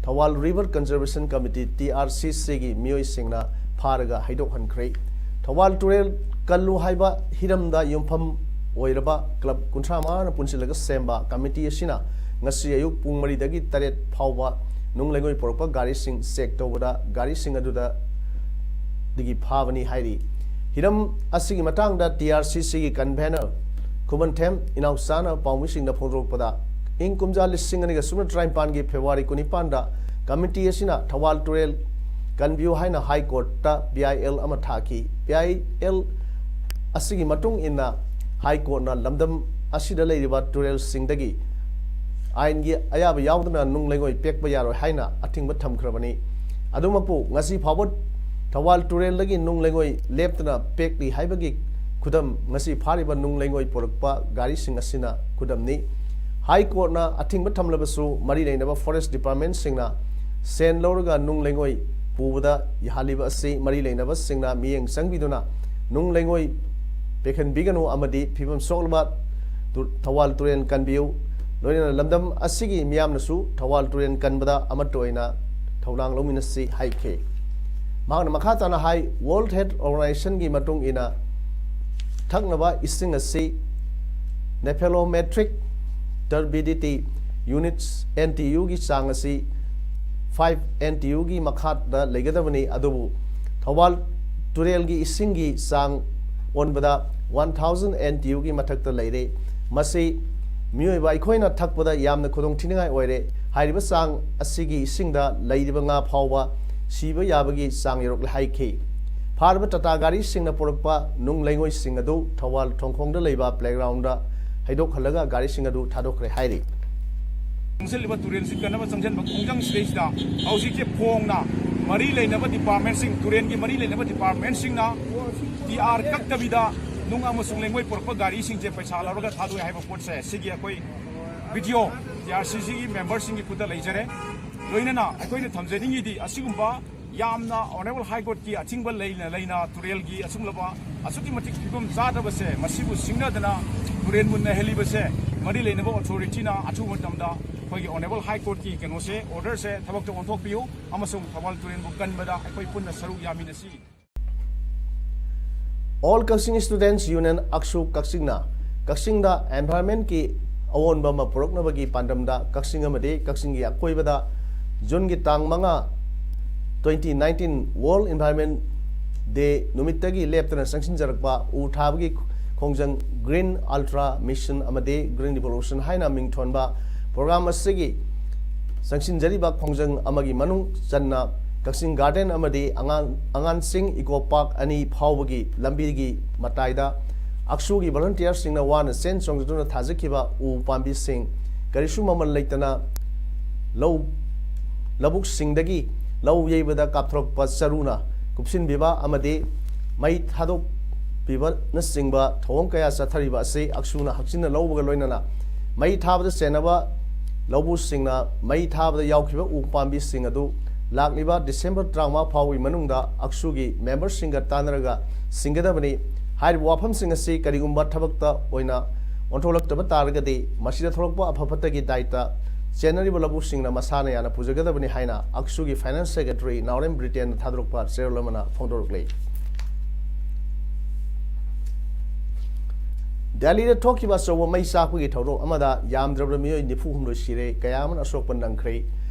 Thoubal river conservation committee, T R C ꯁꯤꯒꯤ ꯃꯤꯑꯣꯏꯁꯤꯡꯅ ꯐꯥꯔꯒ ꯍꯩꯗꯣꯛꯍꯟꯈ꯭ꯔꯦ꯫ ꯊꯧꯕꯥꯜ ꯇꯨꯔꯦꯜ ꯀꯜꯂꯨ ꯍꯥꯏꯕ ꯍꯤꯔꯝꯗ ꯌꯨꯝꯐꯝ ꯑꯣꯏꯔꯕ ꯀ꯭ꯂꯕ ꯀꯨꯟꯊ꯭ꯔꯥ ꯃꯉꯥꯅ ꯄꯨꯟꯁꯤꯜꯂꯒ ꯁꯦꯝꯕ ꯀꯃꯤꯇꯤ ꯑꯁꯤꯅ ꯉꯁꯤ ꯑꯌꯨꯛ ꯄꯨꯡ ꯃꯔꯤꯗꯒꯤ ꯇꯔꯦꯠ ꯐꯥꯎꯕ ꯅꯨꯡ ꯂꯩꯉꯣꯏ ꯄꯨꯔꯛꯄ ꯒꯥꯔꯤꯁꯤꯡ ꯆꯦꯛ ꯇꯧꯕꯗ ꯒꯥꯔꯤꯁꯤꯡ ꯑꯗꯨꯗ ꯗꯒꯤ ꯐꯥꯕꯅꯤ ꯍꯥꯏꯔꯤ꯫ ꯍꯤꯔꯝ ꯑꯁꯤꯒꯤ ꯃꯇꯥꯡꯗ ꯇꯤ ꯑꯥꯔ ꯁꯤ ꯁꯤꯒꯤ ꯀꯟꯚꯦꯅꯔ ꯈꯨꯃꯟꯊꯦꯝ ꯏꯅꯥꯎꯆꯥꯅ ꯄꯥꯎꯃꯤꯁꯤꯡꯗ ꯐꯣꯡꯗꯣꯔꯛꯄꯗ, ꯏꯪ ꯀꯨꯝꯖꯥ ꯂꯤꯁꯤꯡ ꯑꯅꯤꯒ ꯁꯨꯞꯅ ꯇꯔꯥꯅꯤꯄꯥꯟꯒꯤ ꯐꯦꯕ꯭ꯔꯨꯋꯥꯔꯤ ꯀꯨꯟꯅꯤꯄꯥꯟꯗ ꯀꯃꯤꯇꯤ ꯑꯁꯤꯅ ꯊꯧꯕꯥꯜ ꯇꯨꯔꯦꯜ ꯀꯟꯕꯤꯌꯨ ꯍꯥꯏꯅ ꯍꯥꯏ ꯀꯣꯔꯠꯇ ꯄꯤ ꯑꯥꯏ ꯑꯦꯜ ꯑꯃ ꯊꯥꯈꯤ꯫ ꯄꯤ ꯑꯥꯏ ꯑꯦꯜ ꯑꯁꯤꯒꯤ ꯃꯇꯨꯡ ꯏꯟꯅ ꯍꯥꯏ ꯀꯣꯔꯠꯅ ꯂꯝꯗꯝ ꯑꯁꯤꯗ ꯂꯩꯔꯤꯕ ꯇꯨꯔꯦꯜꯁꯤꯡꯗꯒꯤ ꯑꯥꯏꯟꯒꯤ ꯑꯌꯥꯕ ꯌꯥꯎꯗꯅ ꯅꯨꯡ ꯂꯩꯉꯣꯏ ꯄꯦꯛꯄ ꯌꯥꯔꯣꯏ ꯍꯥꯏꯅ ꯑꯊꯤꯡꯕ ꯊꯝꯈ꯭ꯔꯕꯅꯤ꯫ ꯑꯗꯨꯃꯛꯄꯨ ꯉꯁꯤ ꯐꯥꯎꯕ ꯊꯧꯕꯥꯜ ꯇꯨꯔꯦꯜꯗꯒꯤ ꯅꯨꯡ ꯂꯩꯉꯣꯏ ꯂꯦꯞꯇꯅ ꯄꯦꯛꯂꯤ ꯍꯥꯏꯕꯒꯤ ꯈꯨꯗꯝ ꯉꯁꯤ ꯐꯥꯔꯤꯕ ꯅꯨꯡ ꯂꯩꯉꯣꯏ ꯄꯨꯔꯛꯄ ꯒꯥꯔꯤꯁꯤꯡ ꯑꯁꯤꯅ ꯈꯨꯗꯝꯅꯤ꯫ ꯍꯥꯏ ꯀꯣꯔꯠꯅ ꯑꯊꯤꯡꯕ ꯊꯝꯂꯕꯁꯨ ꯃꯔꯤ ꯂꯩꯅꯕ ꯐꯣꯔꯦꯁ ꯗꯤꯄꯥꯔꯠꯃꯦꯟꯁꯤꯡꯅ ꯁꯦꯟ ꯂꯧꯔꯒ ꯅꯨꯡ ꯂꯩꯉꯣꯏ ꯄꯨꯕꯗ ꯌꯥꯍꯜꯂꯤꯕ ꯑꯁꯤ ꯃꯔꯤ ꯂꯩꯅꯕꯁꯤꯡꯅ ꯃꯤꯠꯌꯦꯡ ꯆꯪꯕꯤꯗꯨꯅ ꯅꯨꯡ ꯂꯩꯉꯣꯏ ꯄꯦꯛꯍꯟꯕꯤꯒꯅꯨ ꯑꯃꯗꯤ ꯐꯤꯕꯝ ꯁꯣꯛꯂꯕ ꯇꯨ-, ꯊꯧꯕꯥꯜ ꯇꯨꯔꯦꯜ ꯀꯟꯕꯤꯌꯨ꯫ ꯂꯣꯏꯅꯅ ꯂꯝꯗꯝ ꯑꯁꯤꯒꯤ ꯃꯤꯌꯥꯝꯅꯁꯨ ꯊꯧꯕꯥꯜ ꯇꯨꯔꯦꯜ ꯀꯟꯕꯗ ꯑꯃꯠꯇ ꯑꯣꯏꯅ ꯊꯧꯗꯥꯡ ꯂꯧꯃꯤꯟꯅꯁꯤ ꯍꯥꯏꯈꯤ꯫ ꯃꯍꯥꯛꯅ ꯃꯈꯥ ꯇꯥꯅ ꯍꯥꯏ, ꯋꯥꯔꯜꯗ ꯍꯦꯜꯊ ꯑꯣꯔꯒꯅꯥꯏꯖꯦꯁꯟꯒꯤ ꯃꯇꯨꯡ ꯏꯟꯅ ꯊꯛꯅꯕ ꯏꯁꯤꯡ ꯑꯁꯤ ꯅꯦꯐꯦꯂꯣꯃꯦꯇ꯭ꯔꯤꯛ ꯇꯔꯕꯤꯗꯤꯇꯤ ꯌꯨꯅꯤꯠꯁ, ꯑꯦꯟ ꯇꯤ ꯌꯨꯒꯤ ꯆꯥꯡ ꯑꯁꯤ ꯐꯥꯏꯚ ꯑꯦꯟ ꯇꯤ ꯌꯨꯒꯤ ꯃꯈꯥꯗ ꯂꯩꯒꯗꯕꯅꯤ꯫ ꯑꯗꯨꯕꯨ ꯊꯧꯕꯥꯜ ꯇꯨꯔꯦꯜꯒꯤ ꯏꯁꯤꯡꯒꯤ ꯆꯥꯡ ꯑꯣꯟꯕꯗ ꯋꯥꯟ ꯊꯥꯎꯖꯟ ꯑꯦꯟ ꯇꯤ ꯌꯨꯒꯤ ꯃꯊꯛꯇ ꯂꯩꯔꯦ꯫ ꯃꯁꯤ ꯃꯤꯑꯣꯏꯕ ꯑꯩꯈꯣꯏꯅ ꯊꯛꯄꯗ ꯌꯥꯝꯅ ꯈꯨꯗꯣꯡꯊꯤꯅꯤꯡꯉꯥꯏ ꯑꯣꯏꯔꯦ꯫ ꯍꯥꯏꯔꯤꯕ ꯆꯥꯡ ꯑꯁꯤꯒꯤ ꯏꯁꯤꯡꯗ ꯂꯩꯔꯤꯕ ꯉꯥ ꯐꯥꯎꯕ ꯁꯤꯕ ꯌꯥꯕꯒꯤ ꯆꯥꯡ ꯌꯧꯔꯛꯂꯦ ꯍꯥꯏꯈꯤ꯫ ꯐꯥꯔꯕ ꯇꯥꯇꯥ ꯒꯥꯔꯤꯁꯤꯡꯅ ꯄꯨꯔꯛꯄ ꯅꯨꯡ ꯂꯩꯉꯣꯏꯁꯤꯡ ꯑꯗꯨ ꯊꯧꯕꯥꯜ ꯊꯣꯡꯈꯣꯡꯗ ꯂꯩꯕ ꯄ꯭ꯂꯦꯒ꯭ꯔꯥꯎꯟꯗ ꯍꯩꯗꯣꯛꯍꯜꯂꯒ ꯒꯥꯔꯤꯁꯤꯡ ꯑꯗꯨ ꯊꯥꯗꯣꯛꯈ꯭ꯔꯦ ꯍꯥꯏꯔꯤ꯫ ꯆꯪꯁꯤꯜꯂꯤꯕ ꯇꯨꯔꯦꯜꯁꯤ ꯀꯟꯅꯕ ꯆꯪꯁꯤꯟꯕ ꯈꯣꯡꯖꯪꯁꯤꯗꯩꯁꯤꯗ ꯍꯧꯖꯤꯛꯁꯦ ꯐꯣꯡꯅ ꯃꯔꯤ ꯂꯩꯅꯕ ꯗꯤꯄꯥꯔꯠꯃꯦꯟꯁꯤꯡ, ꯇꯨꯔꯦꯜꯒꯤ ꯃꯔꯤ ꯂꯩꯅꯕ ꯗꯤꯄꯥꯔꯠꯃꯦꯟꯁꯤꯡꯅ ꯇꯤ ꯑꯥꯔ ꯀꯛꯇꯕꯤꯗ ꯅꯨꯡ ꯑꯃꯁꯨꯡ ꯂꯩꯉꯣꯏ ꯄꯨꯔꯛꯄ ꯒꯥꯔꯤꯁꯤꯡꯁꯦ ꯄꯩꯁꯥ ꯂꯧꯔꯒ ꯊꯥꯗꯣꯛꯑꯦ ꯍꯥꯏꯕ ꯄꯣꯠꯁꯦ ꯁꯤꯒꯤ ꯑꯩꯈꯣꯏ ꯕꯤ ꯗꯤ ꯑꯣ, ꯇꯤ ꯑꯥꯔ ꯁꯤ ꯁꯤꯒꯤ ꯃꯦꯝꯕꯔꯁꯤꯡꯒꯤ ꯈꯨꯠꯇ ꯂꯩꯖꯔꯦ꯫ ꯂꯣꯏꯅꯅ ꯑꯩꯈꯣꯏꯅ ꯊꯝꯖꯅꯤꯡꯉꯤꯗꯤ, ꯑꯁꯤꯒꯨꯝꯕ ꯌꯥꯝꯅ ꯑꯣꯅꯔꯦꯕꯜ ꯍꯥꯏ ꯀꯣꯔꯠꯀꯤ ꯑꯊꯤꯡꯕ ꯂꯩꯅ ꯂꯩꯅ ꯇꯨꯔꯦꯜꯒꯤ ꯑꯁꯤꯒꯨꯝꯂꯕ ꯑꯁꯨꯛꯀꯤ ꯃꯇꯤꯛ ꯐꯤꯕꯝ ꯆꯥꯗꯕꯁꯦ, ꯃꯁꯤꯕꯨ ꯁꯤꯡꯅꯗꯅ ꯇꯨꯔꯦꯜ ꯃꯨꯟꯅꯍꯜꯂꯤꯕꯁꯦ, ꯃꯔꯤ ꯂꯩꯅꯕ ꯑꯣꯊꯣꯔꯤꯇꯤꯅ ꯑꯊꯨꯕ ꯃꯇꯝꯗ ꯑꯩꯈꯣꯏꯒꯤ ꯑꯣꯅꯔꯦꯕꯜ ꯍꯥꯏ ꯀꯣꯔꯠꯀꯤ ꯀꯩꯅꯣꯁꯦ, ꯑꯣꯔꯗꯔꯁꯦ ꯊꯕꯛꯇ ꯑꯣꯟꯊꯣꯛꯄꯤꯌꯨ ꯑꯃꯁꯨꯡ ꯊꯧꯕꯥꯜ ꯇꯨꯔꯦꯜꯕꯨ ꯀꯟꯕꯗ ꯑꯩꯈꯣꯏ ꯄꯨꯟꯅ ꯁꯔꯨꯛ ꯌꯥꯃꯤꯟꯅꯁꯤ꯫ All Kakching Students Union, ꯑꯛꯁꯨ ꯀꯛꯆꯤꯡꯅ ꯀꯛꯆꯤꯡꯗ environmentꯀꯤ ꯑꯑꯣꯟꯕ ꯑꯃ ꯄꯨꯔꯛꯅꯕꯒꯤ ꯄꯥꯟꯗꯝꯗ ꯀꯛꯆꯤꯡ ꯑꯃꯗꯤ ꯀꯛꯆꯤꯡꯒꯤ ꯑꯀꯣꯏꯕꯗ ꯖꯨꯟꯒꯤ ꯇꯥꯡ ꯃꯉꯥ, twenty nineteen World Environment Day ꯅꯨꯃꯤꯠꯇꯒꯤ ꯂꯦꯞꯇꯅ ꯆꯪꯁꯤꯟꯖꯔꯛꯄ ꯎ ꯊꯥꯕꯒꯤ ꯈꯣꯡꯖꯪ Green Ultra Mission ꯑꯃꯗꯤ Green Revolution ꯍꯥꯏꯅ ꯃꯤꯡꯊꯣꯟꯕ program ꯑꯁꯤꯒꯤ ꯆꯪꯁꯤꯟꯖꯔꯤꯕ ꯈꯣꯡꯖꯪ ꯑꯃꯒꯤ ꯃꯅꯨꯡ ꯆꯟꯅ ꯀꯛꯆꯤꯡ ꯒꯥꯔꯗꯦꯟ ꯑꯃꯗꯤ ꯑꯉꯥꯡ, ꯑꯉꯥꯟꯁꯤꯡ ꯏꯀꯣ ꯄꯥꯔꯛ ꯑꯅꯤ ꯐꯥꯎꯕꯒꯤ ꯂꯝꯕꯤꯒꯤ ꯃꯇꯥꯏꯗ ꯑꯛꯁꯨꯒꯤ ꯚꯣꯂꯨꯟꯇꯤꯌꯔꯁꯤꯡꯅ ꯋꯥꯅ ꯆꯦꯟ ꯆꯣꯡꯖꯗꯨꯅ ꯊꯥꯖꯈꯤꯕ ꯎ ꯄꯥꯝꯕꯤꯁꯤꯡ ꯀꯔꯤꯁꯨ ꯃꯃꯜ ꯂꯩꯇꯅ ꯂꯧ, ꯂꯧꯕꯨꯛꯁꯤꯡꯗꯒꯤ ꯂꯧ ꯌꯩꯕꯗ ꯀꯥꯞꯊꯣꯔꯛꯄ ꯆꯔꯨꯅ ꯀꯨꯞꯁꯤꯟꯕꯤꯕ ꯑꯃꯗꯤ ꯃꯩ ꯊꯥꯗꯣꯛꯄꯤꯕꯅꯆꯤꯡꯕ ꯊꯧꯑꯣꯡ ꯀꯌꯥ ꯆꯠꯊꯔꯤꯕ ꯑꯁꯤ ꯑꯛꯁꯨꯅ ꯍꯛꯆꯤꯟꯅ ꯂꯧꯕꯒ ꯂꯣꯏꯅꯅ ꯃꯩ ꯊꯥꯕꯗ ꯆꯦꯟꯅꯕ ꯂꯧꯕꯨꯁꯤꯡꯅ ꯃꯩ ꯊꯥꯕꯗ ꯌꯥꯎꯈꯤꯕ ꯎ ꯄꯥꯝꯕꯤꯁꯤꯡ ꯑꯗꯨ ꯂꯥꯛꯂꯤꯕ ꯗꯤꯁꯦꯝꯕꯔ ꯇꯔꯥꯃꯉꯥ ꯐꯥꯎꯕꯒꯤ ꯃꯅꯨꯡꯗ ꯑꯛꯁꯨꯒꯤ ꯃꯦꯝꯕꯔꯁꯤꯡꯒ ꯇꯥꯟꯅꯔꯒ ꯁꯤꯡꯒꯗꯕꯅꯤ꯫ ꯍꯥꯏꯔꯤꯕ ꯋꯥꯐꯝꯁꯤꯡ ꯑꯁꯤ ꯀꯔꯤꯒꯨꯝꯕ ꯊꯕꯛꯇ ꯑꯣꯏꯅ ꯑꯣꯟꯊꯣꯛꯂꯛꯇꯕ ꯇꯥꯔꯒꯗꯤ ꯃꯁꯤꯗ ꯊꯣꯛꯂꯛꯄ ꯑꯐ ꯐꯠꯇꯒꯤ ꯗꯥꯏꯇ ꯆꯦꯟꯅꯔꯤꯕ ꯂꯧꯕꯨꯛꯁꯤꯡꯅ ꯃꯁꯥꯅ ꯌꯥꯅ ꯄꯨꯖꯒꯗꯕꯅꯤ ꯍꯥꯏꯅ ꯑꯛꯁꯨꯒꯤ ꯐꯥꯏꯅꯥꯟꯁ ꯁꯦꯀ꯭ꯔꯦꯇꯔꯤ ꯅꯥꯎꯔꯦꯝ ꯕ꯭ꯔꯤꯇꯦꯟꯅ ꯊꯥꯗꯣꯔꯛꯄ ꯆꯦꯔꯣꯜ ꯑꯃꯅ ꯐꯣꯡꯗꯣꯔꯛꯂꯤ꯫ ꯗꯦꯜꯂꯤꯗ ꯊꯣꯛꯈꯤꯕ ꯑꯆꯧꯕ ꯃꯩ ꯆꯥꯛꯄꯒꯤ ꯊꯧꯗꯣꯛ ꯑꯃꯗ ꯌꯥꯝꯗ꯭ꯔꯕꯗ ꯃꯤꯑꯣꯏ ꯅꯤꯐꯨ ꯍꯨꯝꯗꯣꯏ ꯁꯤꯔꯦ, ꯀꯌꯥ ꯑꯃꯅ ꯑꯁꯣꯛꯄ ꯅꯪꯈ꯭ꯔꯦ꯫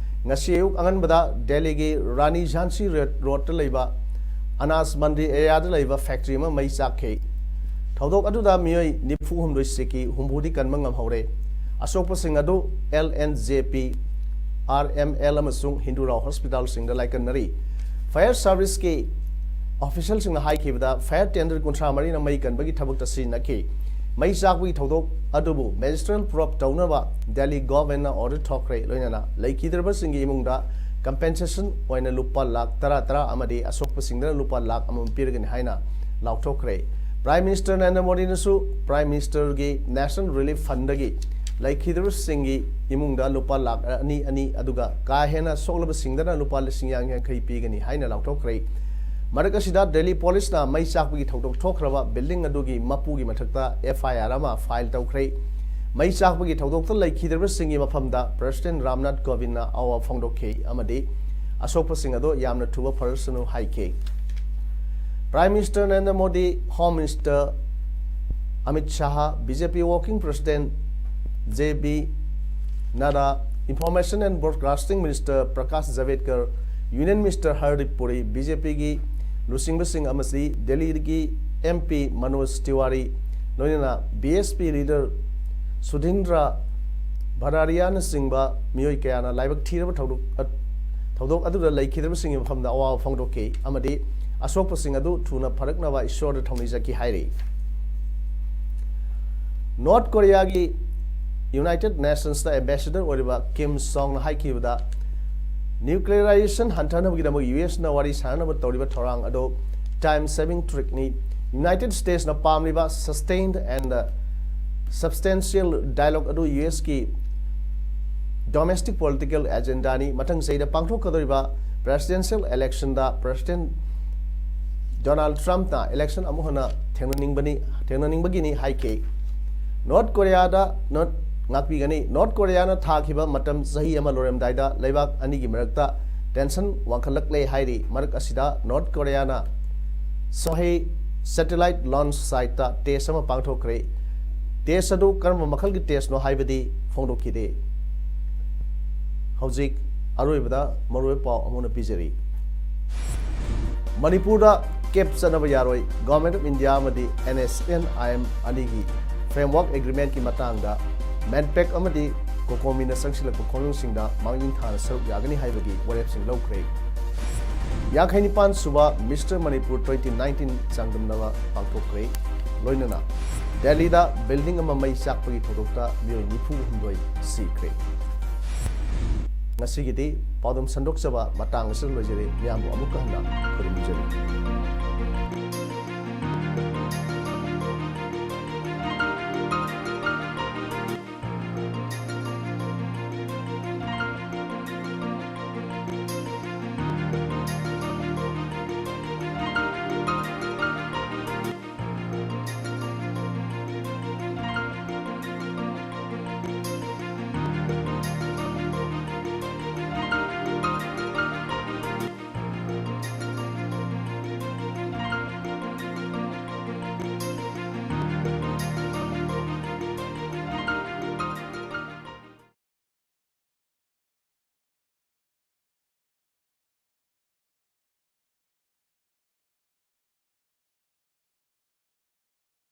ꯉꯁꯤ ꯑꯌꯨꯛ ꯑꯉꯟꯕꯗ ꯗꯦꯜꯂꯤꯒꯤ ꯔꯥꯅꯤ ꯖꯥꯟꯁꯤ ꯔꯣꯗ, ꯔꯣꯗꯇ ꯂꯩꯕ ꯑꯅꯥꯖ ꯃꯟꯗꯤꯔ ꯑꯦꯔꯤꯌꯥꯗ ꯂꯩꯕ ꯐꯦꯛꯇꯔꯤ ꯑꯃ ꯃꯩ ꯆꯥꯛꯈꯤ꯫ ꯊꯧꯗꯣꯛ ꯑꯗꯨꯗ ꯃꯤꯑꯣꯏ ꯅꯤꯐꯨ ꯍꯨꯝꯗꯣꯏ ꯁꯤꯈꯤ, ꯍꯨꯝꯐꯨꯗꯤ ꯀꯟꯕ ꯉꯝꯍꯧꯔꯦ꯫ ꯑꯁꯣꯛꯄꯁꯤꯡ ꯑꯗꯨ L N J P, R M L ꯑꯃꯁꯨꯡ ꯍꯤꯟꯗꯨꯔꯥꯎ ꯍꯣꯁꯄꯤꯇꯥꯜꯁꯤꯡꯗ ꯂꯥꯏꯀꯠꯅꯔꯤ꯫ ꯐꯥꯌꯔ ꯁꯥꯔꯚꯤꯁꯀꯤ ꯑꯣꯐꯤꯁꯤꯌꯦꯜꯁꯤꯡꯅ ꯍꯥꯏꯈꯤꯕꯗ, ꯐꯥꯌꯔ ꯇꯦꯟꯗꯔ ꯀꯨꯟꯊ꯭ꯔꯥ ꯃꯔꯤꯅ ꯃꯩ ꯀꯟꯕꯒꯤ ꯊꯕꯛꯇ ꯁꯤꯖꯤꯟꯅꯈꯤ꯫ ꯃꯩ ꯆꯥꯛꯄꯒꯤ ꯊꯧꯗꯣꯛ ꯑꯗꯨꯕꯨ ꯃꯦꯖꯤꯁꯇ꯭ꯔꯦꯜ ꯄ꯭ꯔꯣꯕ ꯇꯧꯅꯕ ꯗꯦꯜꯂꯤ ꯒꯣꯚꯔꯟꯃꯦꯟꯠꯅ ꯑꯣꯔꯗꯔ ꯊꯣꯛꯈ꯭ꯔꯦ꯫ ꯂꯣꯏꯅꯅ ꯂꯩꯈꯤꯗ꯭ꯔꯕꯁꯤꯡꯒꯤ ꯏꯃꯨꯡꯗ ꯀꯝꯄꯦꯟꯁꯦꯁꯟ ꯑꯣꯏꯅ ꯂꯨꯄꯥ ꯂꯥꯈ ꯇꯔꯥ ꯇꯔꯥ ꯑꯃꯗꯤ ꯑꯁꯣꯛꯄꯁꯤꯡꯗꯅ ꯂꯨꯄꯥ ꯂꯥꯈ ꯑꯃꯃꯝ ꯄꯤꯔꯒꯅꯤ ꯍꯥꯏꯅ ꯂꯥꯎꯊꯣꯛꯈ꯭ꯔꯦ꯫ ꯄ꯭ꯔꯥꯏꯝ ꯃꯤꯅꯤꯁꯇꯔ ꯅꯔꯦꯟꯗ꯭ꯔ ꯃꯣꯗꯤꯅꯁꯨ ꯄ꯭ꯔꯥꯏꯝ ꯃꯤꯅꯤꯁꯇꯔꯒꯤ ꯅꯦꯁꯅꯦꯜ ꯔꯤꯂꯤꯐ ꯐꯟꯗꯒꯤ ꯂꯩꯈꯤꯗꯕꯁꯤꯡꯒꯤ ꯏꯃꯨꯡꯗ ꯂꯨꯄꯥ ꯂꯥꯈ ꯑꯅꯤ ꯑꯅꯤ, ꯑꯗꯨꯒ ꯀꯥ ꯍꯦꯟꯅ ꯁꯣꯛꯂꯕꯁꯤꯡꯗꯅ ꯂꯨꯄꯥ ꯂꯤꯁꯤꯡ ꯌꯥꯡꯈꯩ ꯄꯤꯒꯅꯤ ꯍꯥꯏꯅ ꯂꯥꯎꯊꯣꯛꯈ꯭ꯔꯦ꯫ ꯃꯔꯛ ꯑꯁꯤꯗ ꯗꯦꯜꯂꯤ ꯄꯨꯂꯤꯁꯅ ꯃꯩ ꯆꯥꯛꯄꯒꯤ ꯊꯧꯗꯣꯛ ꯊꯣꯛꯈ꯭ꯔꯕ ꯕꯤꯜꯗꯤꯡ ꯑꯗꯨꯒꯤ ꯃꯄꯨꯒꯤ ꯃꯊꯛꯇ ꯑꯦꯐ ꯑꯥꯏ ꯑꯥꯔ ꯑꯃ ꯐꯥꯏꯜ ꯇꯧꯈ꯭ꯔꯦ꯫ ꯃꯩ ꯆꯥꯛꯄꯒꯤ ꯊꯧꯗꯣꯛꯇ ꯂꯩꯈꯤꯗ꯭ꯔꯕꯁꯤꯡꯒꯤ ꯃꯐꯝꯗ ꯄ꯭ꯔꯁꯤꯗꯦꯟ ꯔꯥꯝꯅꯥꯊ ꯀꯣꯕꯤꯟꯗꯅ ꯑꯋꯥꯕ ꯐꯣꯡꯗꯣꯛꯈꯤ ꯑꯃꯗꯤ ꯑꯁꯣꯛꯄꯁꯤꯡ ꯑꯗꯨ ꯌꯥꯝꯅ ꯊꯨꯕ ꯐꯔꯁꯅꯨ ꯍꯥꯏꯈꯤ꯫ Prime Minister Narendra Modi, Home Minister Amit Shah, B J P Working President J P Nadda, Information and Broadcasting Minister Prakash Javadekar, Union Minister Hardeep Puri, B J P ꯒꯤ ꯂꯨꯆꯤꯡꯕꯁꯤꯡ ꯑꯃꯗꯤ ꯗꯦꯜꯂꯤꯒꯤ M P Manoj Tiwari, ꯂꯣꯏꯅꯅ B S P leader Sudhindra Bhadarianꯆꯤꯡꯕ ꯃꯤꯑꯣꯏ ꯀꯌꯥꯅ ꯂꯥꯏꯕꯛ ꯊꯤꯔꯕ ꯊꯧꯗꯣꯛ, ꯊꯧꯗꯣꯛ ꯑꯗꯨꯗ ꯂꯩꯈꯤꯗꯕꯁꯤꯡꯒꯤ ꯃꯐꯝꯗ ꯑꯋꯥꯕ ꯐꯣꯡꯗꯣꯛꯈꯤ ꯑꯃꯗꯤ ꯑꯁꯣꯛꯄꯁꯤꯡ ꯑꯗꯨ ꯊꯨꯅ ꯐꯔꯛꯅꯕ ꯏꯁꯣꯔꯗ ꯊꯧꯅꯤꯖꯈꯤ ꯍꯥꯏꯔꯤ꯫ ꯅꯣꯔꯠ ꯀꯣꯔꯤꯌꯥꯒꯤ United Nationsꯇ ambassador ꯑꯣꯏꯔꯤꯕ ꯀꯤꯝ ꯁꯣꯡꯅ ꯍꯥꯏꯈꯤꯕꯗ, nuclearization ꯍꯟꯊꯅꯕꯒꯤꯗꯃꯛ U S ꯅ ꯋꯥꯔꯤ ꯁꯥꯅꯅꯕ ꯇꯧꯔꯤꯕ ꯊꯧꯔꯥꯡ ꯑꯗꯨ time saving trickꯅꯤ꯫ United Statesꯅ ꯄꯥꯝꯂꯤꯕ sustained and substantial dialogue ꯑꯗꯨ U S ꯀꯤ domestic political agendaꯅꯤ꯫ ꯃꯊꯪ ꯆꯍꯤꯗ ꯄꯥꯡꯊꯣꯛꯀꯗꯧꯔꯤꯕ presidential electionꯗ President Donald Trumpꯅ election ꯑꯃꯨꯛ ꯍꯟꯅ ꯊꯦꯡꯅꯅꯤꯡꯕꯅꯤ, ꯊꯦꯡꯅꯅꯤꯡꯕꯒꯤꯅꯤ ꯍꯥꯏꯈꯤ꯫ ꯅꯣꯔꯠ ꯀꯣꯔꯤꯌꯥꯗ ꯅꯣꯔꯠ ꯉꯥꯛꯄꯤꯒꯅꯤ꯫ ꯅꯣꯔꯠ ꯀꯣꯔꯤꯌꯥꯅ ꯊꯥꯈꯤꯕ ꯃꯇꯝ ꯆꯍꯤ ꯑꯃ ꯂꯣꯏꯔꯝꯗꯥꯏꯗ ꯂꯩꯕꯥꯛ ꯑꯅꯤꯒꯤ ꯃꯔꯛꯇ tension ꯋꯥꯡꯈꯠꯂꯛꯂꯦ ꯍꯥꯏꯔꯤ꯫ ꯃꯔꯛ ꯑꯁꯤꯗ ꯅꯣꯔꯠ ꯀꯣꯔꯤꯌꯥꯅ Sohae satellite launch siteꯇ test ꯑꯃ ꯄꯥꯡꯊꯣꯛꯈ꯭ꯔꯦ꯫ Test ꯑꯗꯨ ꯀꯔꯝꯕ ꯃꯈꯜꯒꯤ testꯅꯣ ꯍꯥꯏꯕꯗꯤ ꯐꯣꯡꯗꯣꯛꯈꯤꯗꯦ꯫ ꯍꯧꯖꯤꯛ ꯑꯔꯣꯏꯕꯗ ꯃꯔꯨꯑꯣꯏꯕ ꯄꯥꯎ ꯑꯃꯨꯛ ꯍꯟꯅ ꯄꯤꯖꯔꯤ꯫ ꯃꯅꯤꯄꯨꯔꯗ CAPE ꯆꯠꯅꯕ ꯌꯥꯔꯣꯏ꯫ Government of India ꯑꯃꯗꯤ N S N I M ꯑꯅꯤꯒꯤ framework agreementꯀꯤ ꯃꯇꯥꯡꯗ MANPAC ꯑꯃꯗꯤ COCOMIꯅ ꯆꯪꯁꯤꯜꯂꯛꯄ ꯈꯣꯡꯖꯪꯁꯤꯡꯗ ꯃꯥꯡꯖꯤꯜ ꯊꯥꯅ ꯁꯔꯨꯛ ꯌꯥꯒꯅꯤ ꯍꯥꯏꯕꯒꯤ ꯋꯥꯔꯦꯞꯁꯤꯡ ꯂꯧꯈ꯭ꯔꯦ꯫ ꯌꯥꯡꯈꯩ ꯅꯤꯄꯥꯟ ꯁꯨꯕ Mister Manipur twenty nineteen ꯆꯥꯡꯗꯝꯅꯕ ꯄꯥꯡꯊꯣꯛꯈ꯭ꯔꯦ꯫ ꯂꯣꯏꯅꯅ ꯗꯦꯜꯂꯤꯗ building ꯑꯃ ꯃꯩ ꯆꯥꯛꯄꯒꯤ ꯊꯧꯗꯣꯛꯇ ꯃꯤꯑꯣꯏ ꯅꯤꯐꯨ ꯍꯨꯝꯗꯣꯏ ꯁꯤꯈ꯭ꯔꯦ꯫ ꯉꯁꯤꯒꯤꯗꯤ ꯄꯥꯎꯗꯝ ꯁꯟꯗꯣꯛꯆꯕ ꯃꯇꯥꯡ ꯑꯁꯤꯗ ꯂꯣꯏꯖꯔꯦ꯫ ꯃꯤꯌꯥꯝꯕꯨ ꯑꯃꯨꯛꯀ ꯍꯟꯅ ꯈꯨꯔꯨꯝꯖꯔꯤ꯫